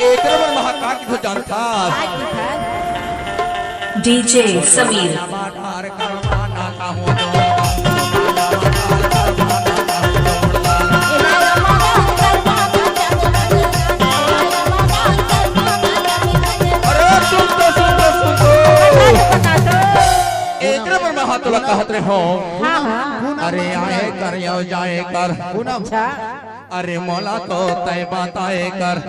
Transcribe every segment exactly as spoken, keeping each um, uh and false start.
एकरे बर मैं हा का किथों जानथस? का किथस? डीजे समीर। अरे सुन तो, सुन तो, सुन तो। एकरे बर मैं हा तोला कहत रहेंव। हाँ, हाँ। अरे आए कर, यो जाए कर। अच्छा। अरे मोला तो तैं बताए कर।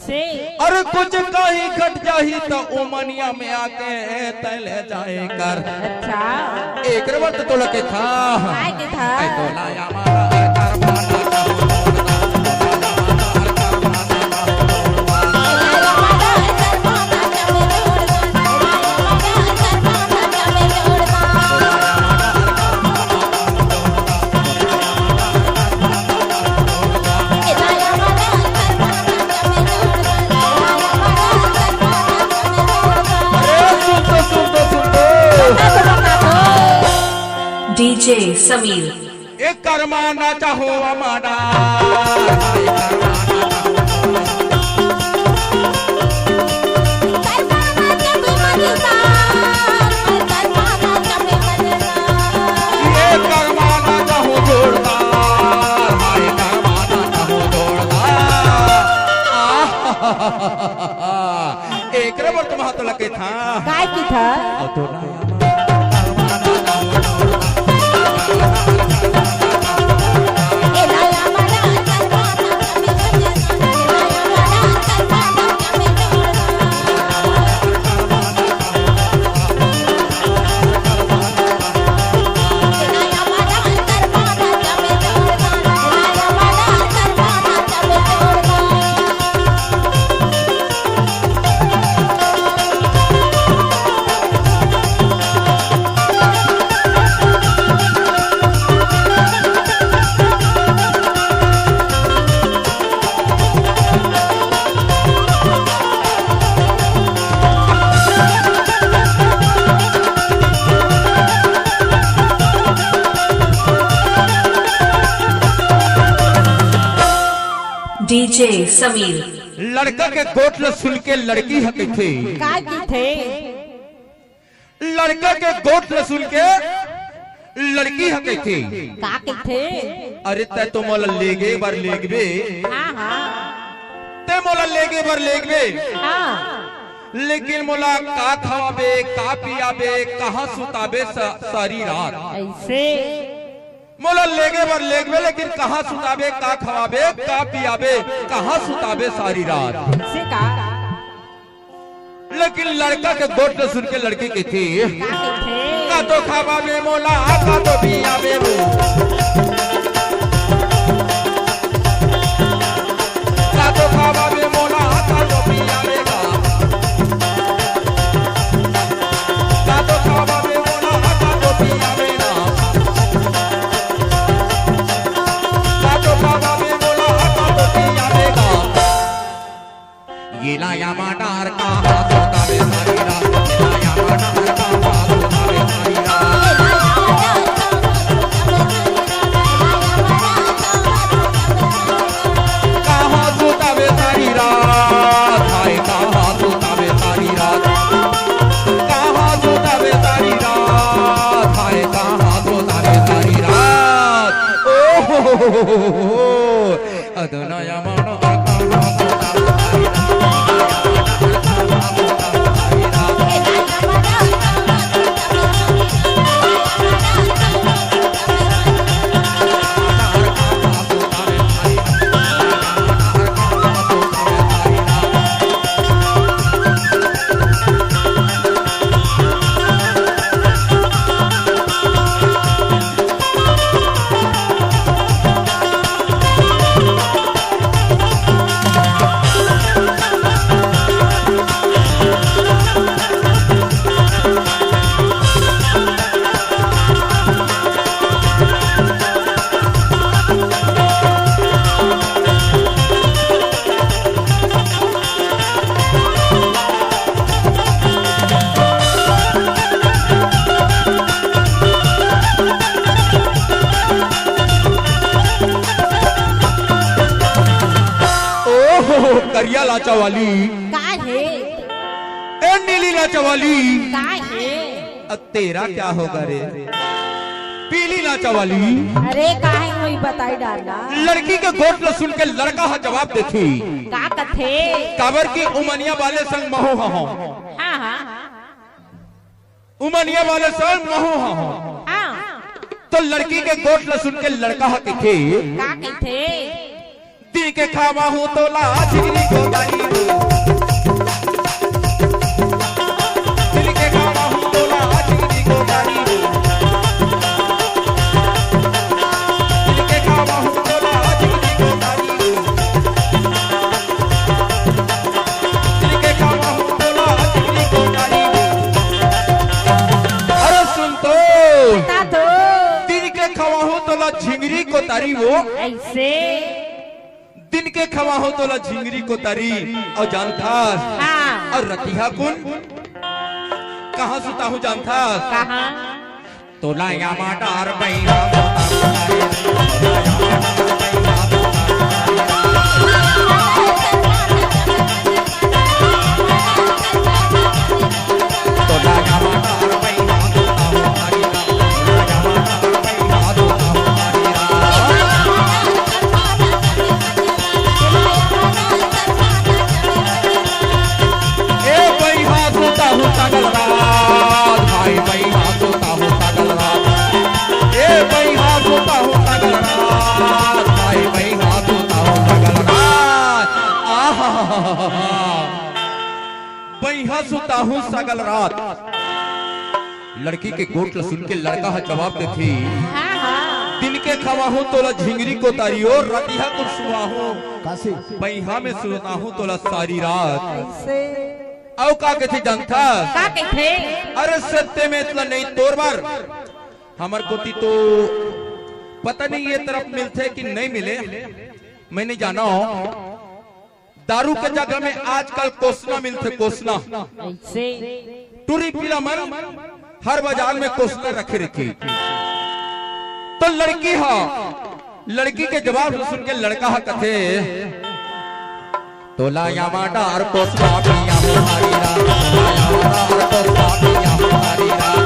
से अरे कुछ कहीं घट जाही त उमनिया में आके तैं ले जाए कर। अच्छा। एकरे बर तो तोला कथंव। काय कथस? ऐ तोला या मारा कर माना। अरे सुन तो, सुन तो, सुन तो। डीजे समीर। ए करमाना चाहो अमाना। ये करमाना चाहो जोरदार, हाय करमाना चाहो जोरदार। आहा। एकरे बर तो मैं हा तोला कथंव। काय कथस? डीजे समीर। लड़का के गोठ ल सुन के लड़की ह कहिथे। का कहिथे? लड़का के गोठ ल सुन के लड़की ह कहिथे। का कहिथे? अरे तैं तो मोला लेगे बर लेगबे। हाँ, हाँ। तैं मोला लेगे बर लेगबे। हाँ। लेकिन मोला का खवाबे, का पियाबे, कहाँ सुताबे स-, सारी रात। ऐसे। मोला लेगे बर लेगबे, लेकिन कहाँ सुताबे, का खवाबे, का पियाबे, कहाँ सुताबे सारी रात। से का? लेकिन लड़का के गोठ ल सुन के लड़की कहिथे, का कहिथे? का तो खवाबे मोला, का तो पियाबे वो। का तो खवाबे मोला, का तो पियाबे गा। का तो खवाबे मोला, का तो पियाबे गा। का तो खवाबे मोला, का तो पियाबे गा। ये लाया मटर कहाँ सुताबे सारी रात, ये लाया मटर कहाँ सुताबे सारी रात। कहाँ सुताबे सारी रात, हाय कहाँ सुताबे सारी रात, कहाँ सुताबे सारी रात, हाय कहाँ सुताबे सारी रात। ओ हो हो हो। अदनया मन नाचा वाली, का हे? ए नीली नाचा वाली, का हे? अब तेरा क्या होगा रे, पीली नाचा वाली? अरे काहे वही बताई डारना। लड़की के गोठ ल सुन के लड़का ह जवाब देथे, का कथे? काबर कि उमनिया वाले संग महू ह हंव। हाँ, हाँ। उमनिया वाले संग महू ह हंव। हाँ। तो लड़की के गोठ ल सुन के लड़का ह कथे, का कथे? दिन के खावा हूँ तोला झिगरी को तारी हो। दिन के खावा हूँ तोला झिगरी को तारी हो। दिन के खावा हूँ तोला झिगरी को तारी हो। दिन के खावा हूँ तोला झिगरी को तारी हो। अरे सुन तो। बता तो। दिन के खावा हूँ तोला झिंगरी को तारी हो। ऐसे। दिन के खवाहूं तोला झिंगरी को तारी। अउ जानथस? हाँ। अउ रतिहा कुन कहाँ सुताहूं जानथस? कहाँ? तोला यामा डार बइहा। ए बइहा सुता हूँ सगल रात, भाई बइहा सुता हूँ सगल रात। ए बइहा सुता हूँ सगल रात, भाई बइहा सुता हूँ सगल रात। आहा, बइहा सुता हूँ सगल रात। लड़की के गोठ ल सुन के लड़का ह जवाब देथे, हाँ, हाँ। दिन के खवाहूं तोला झिंगरी को तारी ओ, रतिहा कुन सुवाहूं। काशी। बइहा में सुताहूं तोला सारी रात। ऐसे। अउ का कथे जानथस? का कथे? अरे सत्य में इतना नहीं तोर बर। हमर कोती तो पता नहीं ये तरफ मिलथे कि नहीं मिले, मैं नहीं जाना हूँ। दारू के जगह में आजकल कोसना मिलथे, कोसना। ऐसे। टूरी पीला मन हर बाजार में कोसना रखे रखे। तो लड़की हा, लड़की के जवाब सुन के लड़का हा कथे, तोला यामा डार कोसना पिया हमारी रात, तोला यामा डार कोसना पिया हमारी रात।